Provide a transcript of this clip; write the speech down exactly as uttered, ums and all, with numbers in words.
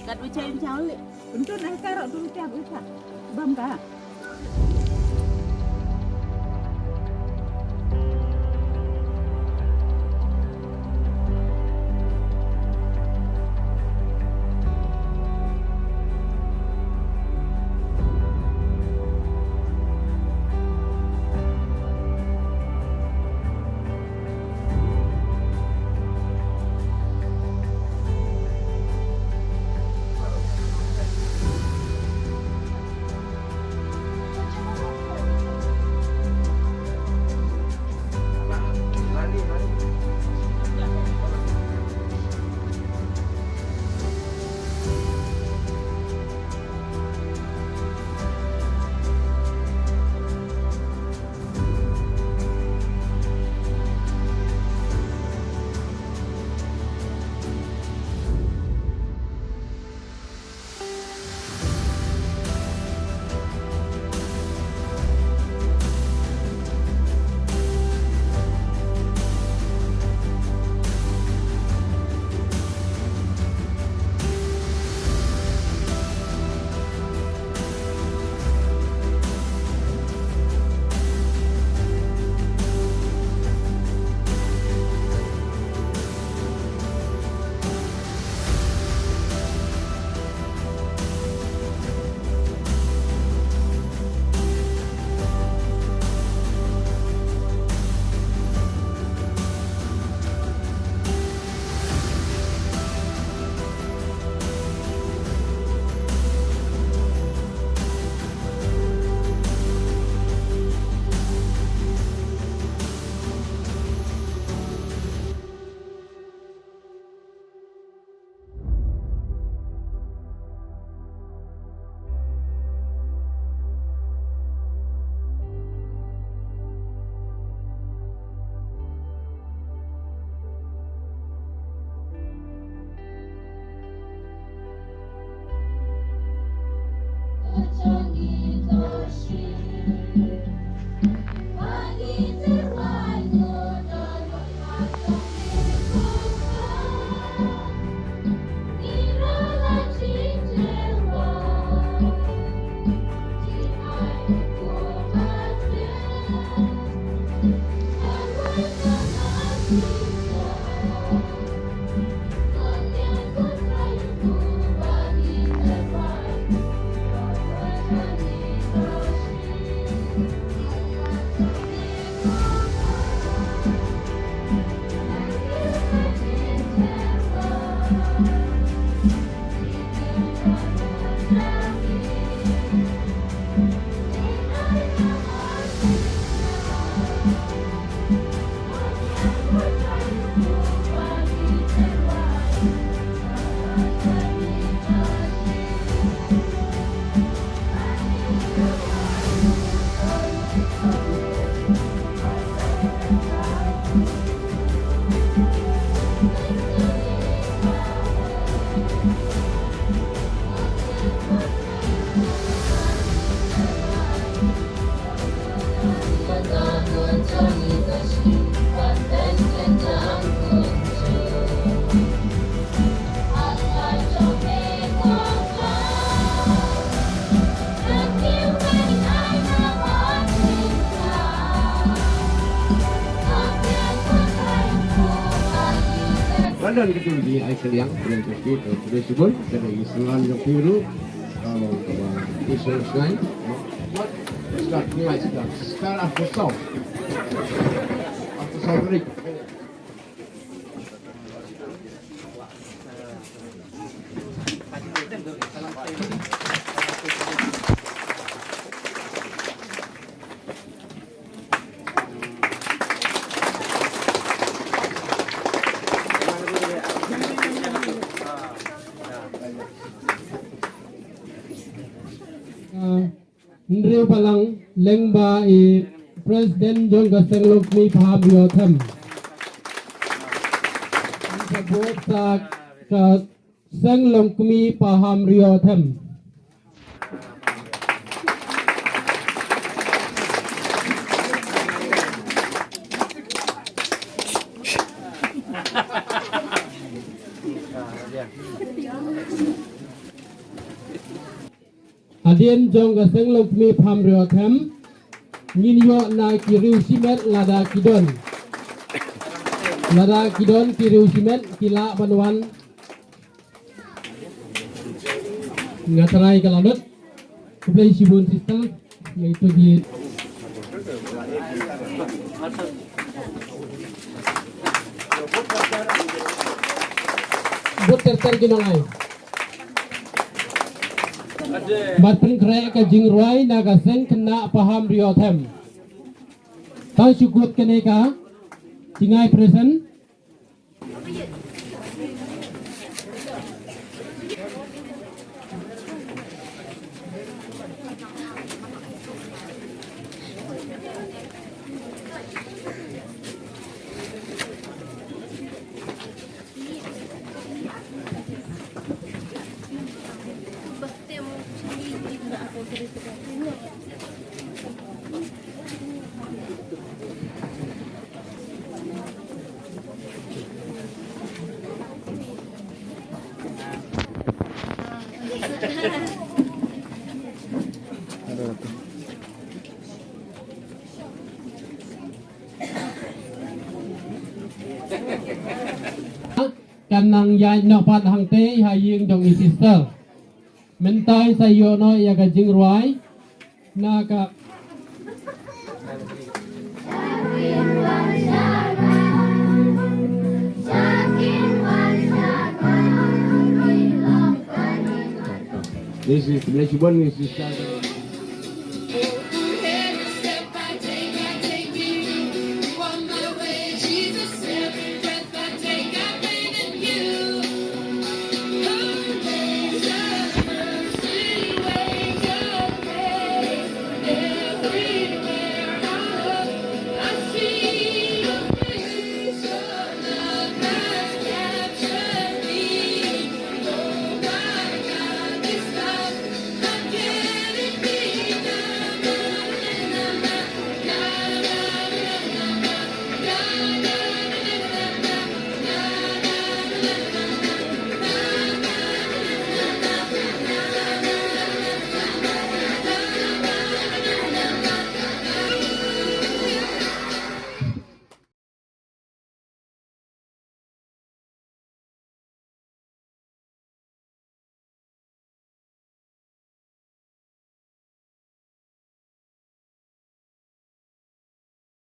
Kat wachai wachai. Untun ai karok dulu tiap ucap. Bam ka. London, kita di ai kaliang, yang pasti, eh, sudah sebut, kita di Islam yang biru, kalau, eh, Islam lain, eh, start, mulai start, start after sound. After sound break. Hynriew balang lyngba i President jong ka Seng Longkmie Paham Rio Them. Ka bud sa ka Seng Longkmie Paham Rio Them. Hadien jong ka seng longkmie Pamriothem, ngin ïoh na ki riew shimet lada ki don. Lada ki don ki riew shimet ki lah ban wan. Nga trai ka la lut. Khublei shibun sister. Ïa ito ki bud ter ter ki nongai. Bad pynkhreh ka jingrwai na ka seng khynnah Pamriothem. Tang shu kut kane ka jingai present. Kan nang ïaid noh pat hangtei ha ïing jong i sister. Mynta sa ïoh noh ïa ka jingrwai na ka. This is Flash One, this is